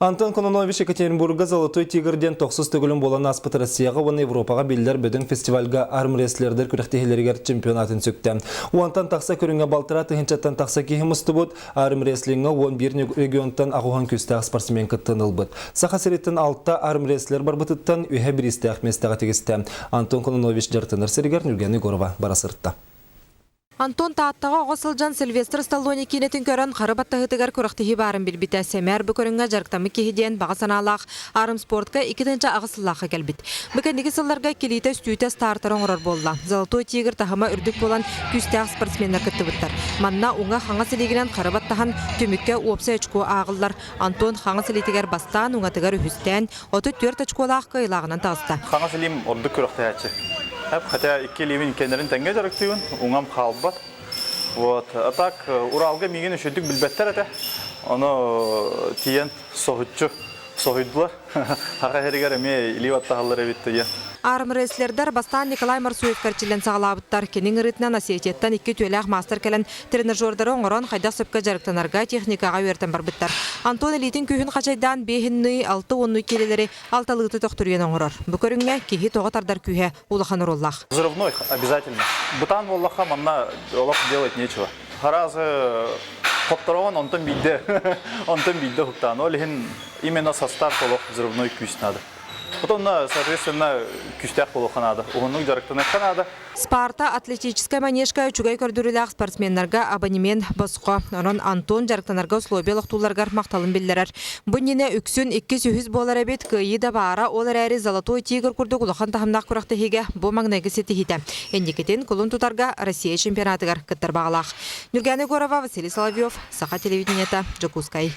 Антон Кононович Екатеринбурга «Золотой тигр» диэн тохсус төгүлүн буолан ааспыт Россияҕа уонна Европаҕа биллэр бөдөҥ фестивальга армрестлердэр күрэхтэһиилэригэр чемпионатын сүктэ. Уонтан тахса көрүҥҥэ балтараа тыһыынчаттан тахса киһи мустубут, армрестлиҥҥа 11 регионтан аҕуһан күүстээх спортсмен кыттан ылбыт. Саха сириттэн алта армрестлер барбытыттан үһэ бириистээх миэстэҕэ тигистэ. Антон Кононович дьарыктанар сиригэр Ньурган Егорова бара сырытта. Антон Тааттаҕа оҕо сылдьан Сильвестр Сталлоне киинэтин көрөн хары баттаһыытыгар күрэхтэһии баарын билбитэ. Сэмээр бу көрүҥҥэ дьарыктаммыт киһи диэн баҕа санаалаах армспортка 2008 сыллаахха кэлбит. Бу кэнники сылларга килиитэ-үстүүтэ стартары оҥорор буолла. Золотой тигр таһыма үрдүк буолан күүстээх спортсменнар кыттыбыттар. Манна уҥа-хаҥас илиигинэн хары баттаһан түмүккэ уопсай очко ааҕыллар. Антон хаҥас илиитигэр бастаан, уҥатыгар үһүстээн, 34 очколаах кыайыылааҕынан таҕыста. Хаҥас илиим ордук күрэхтэһээччи. Хотя икки илиибин кэннэрин тэҥҥэ дьарыктыыбын, уҥам хаалбат. Вот. А так Уралга миигин үчүгдүк билбэттэр этэ. Ону тиийэн соһуччу соһуйдулар. Хаха иһэригэр эмиэ илии баттаһаллар эбит диэн. Армрестлердэр бастаан Николай Марсуев кэрчиллэн саҕалаабыттар. Кини ыҥырыытынан Осетияттан икки үтүөлээх маастар кэлэн тренажердары оҥорон хайдах сөпкө дьарыктанарга, техникаҕа үөрэтэн барбыттар. Антон илиитин күүһүн хачайдаан биэһинныы, алта уоннуу киилэлэри алталыыта төхтүрүйэн оҥорор. Бу көрүҥҥэ киһи тоҕо тардар күүһэ улахан оруоллаах. Взрывной обязательно. Бытаан буоллахха манна олох делать нечего. Харазы хоттороҕун онтон биирдэ онтон биирдэ уһуктаан. Ол иһин именно состав олох взрывной күүс надо. Потом, соответственно, күүстээх буолуохха наада. Уһуннук дьарыктаныахха наада. Спарта атлетическай манежка үчүгэй көрдөрүүлээх спортсменнарга абонемент босхо. Онон Антон дьарыктанарга условия олохтуулларыгар махталын биллэрэр. Бу иннинэ үксүн иккис-үһүс буолар эбит, кыайыы да баара, ол эрээри Золотой тигр курдук улахан таһымнаах күрэхтэһиигэ бу маҥнайгы ситиһиитэ. Инникитин кулун тутарга Россия чемпионатыгар кыттар баҕалаах. Ньургуяна Егорова, Василий Соловьев, Саха телевидениета, Дьокуускай.